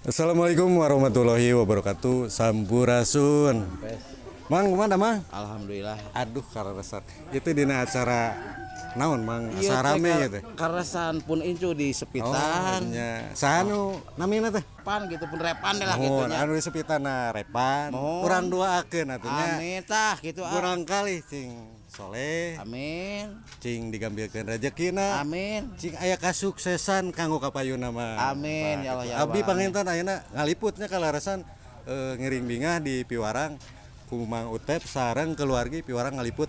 Assalamualaikum warahmatullahi wabarakatuh. Sampurasun. Mang, mana, Mang? Alhamdulillah. Aduh, kararesan. Itu dina acara naon, Mang? Asa rame ya teh. Karesan pun incu di Oh, Sepitan. nya. Saha nu namina teh? Pan gitu pun repan deh lah gitu Mohon, nya. anu di Sepitan na repan. Mohon. Urang doakeun atuh nya. Amin tah gitu ah. Kurang kali cing soleh, Amin. cing digambilkeun rezekina. Amin. Cing aya kasuksesan kanggo kapayuna mah. Amin, ya Allah, ya Abdi Allah, panginten ayeuna ngaliputnya kalaresan ngiring bingah di Piwarang ku Mang Utep sareng keluargi Piwarang ngaliput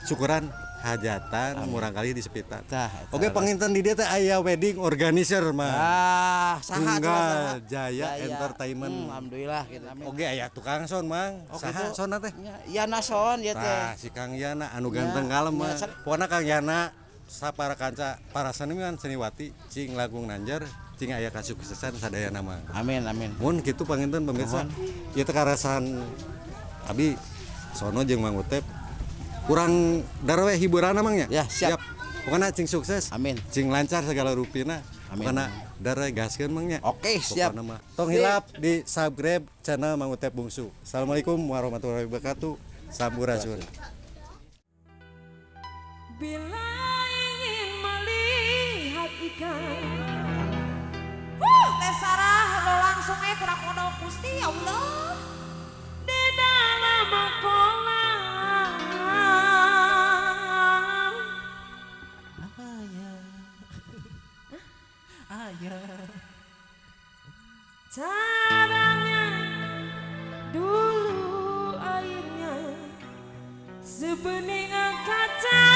syukuran hajatan murang kali di Sepitan. Tah, eta Oke, panginten di dieu teh aya wedding organizer mah. Ah, saha Tunggal cenah, saha? Jaya Entertainment. Alhamdulillah gitu. Amin. Oke, aya tukang sound, Mang. Oh, Saha gitu. sound teh? Nya, Yana son ya teh. Tah, si Kang Yana anu ganteng kalem mah. Ya, Pokona Kang Yana sapara kanca para seniman seniwati cing lagung nanjar cing aya kasuksesan sadayana mah. Amin, amin. Mun kitu panginten pemirsa. Ieu teh karasan abi sono jeung Mang Utep kurang darwe hiburan Mang nya. Ya, siap. Pokona cing sukses. Amin. Cing lancar segala rupina. Amin. Pokona darwe gaskeun Mang nya. Oke, siap. Pokona mah. Tong hilap di subscribe channel Mang Utep Bungsu. Assalamualaikum warahmatullahi wabarakatuh. Sampurasun. Bila ingin melihat ikan. Teh Sarah lo langsung aja kurang modal Gusti ya Allah. Di dalam kolam. Caranya dulu airnya sebening kaca.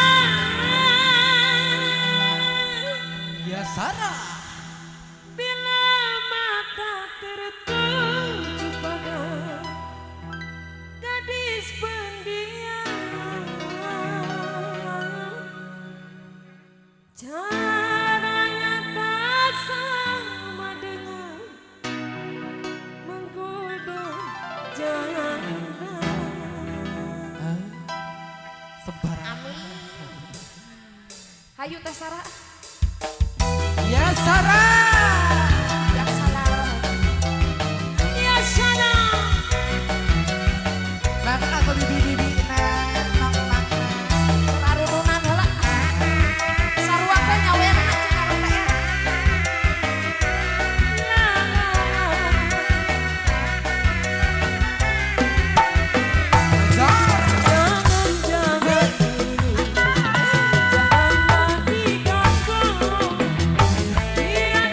Ya Sarah. Bila mata tertuju pada gadis pendiam, caranya tak sama dengan menggoda janda. Sembarang. Amin. Hayu Teh Sarah. Ya Sarah. Ya salah. Ya sana. Nah, aku bibi-bibi nah, mang mang. Arununan heula. Sarua teh nyawer cek aru teh. Jangan-jangan dulu, jangan lagi ganggu. Dia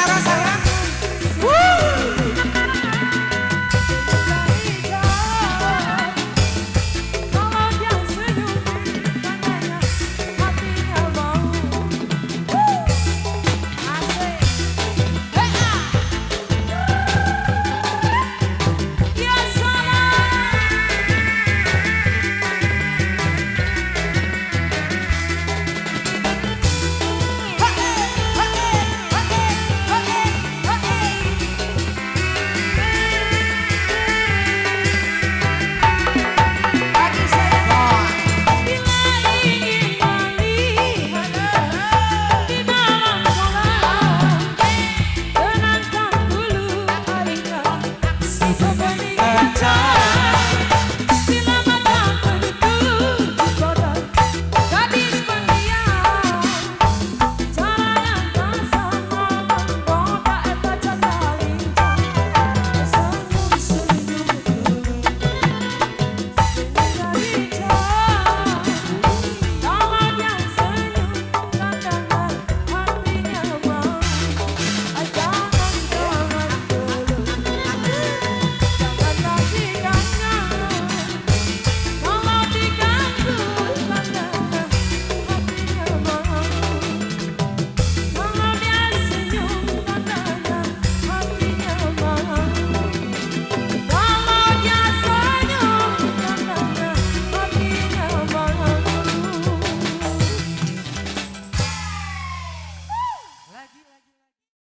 Sarah sayang. Wuh.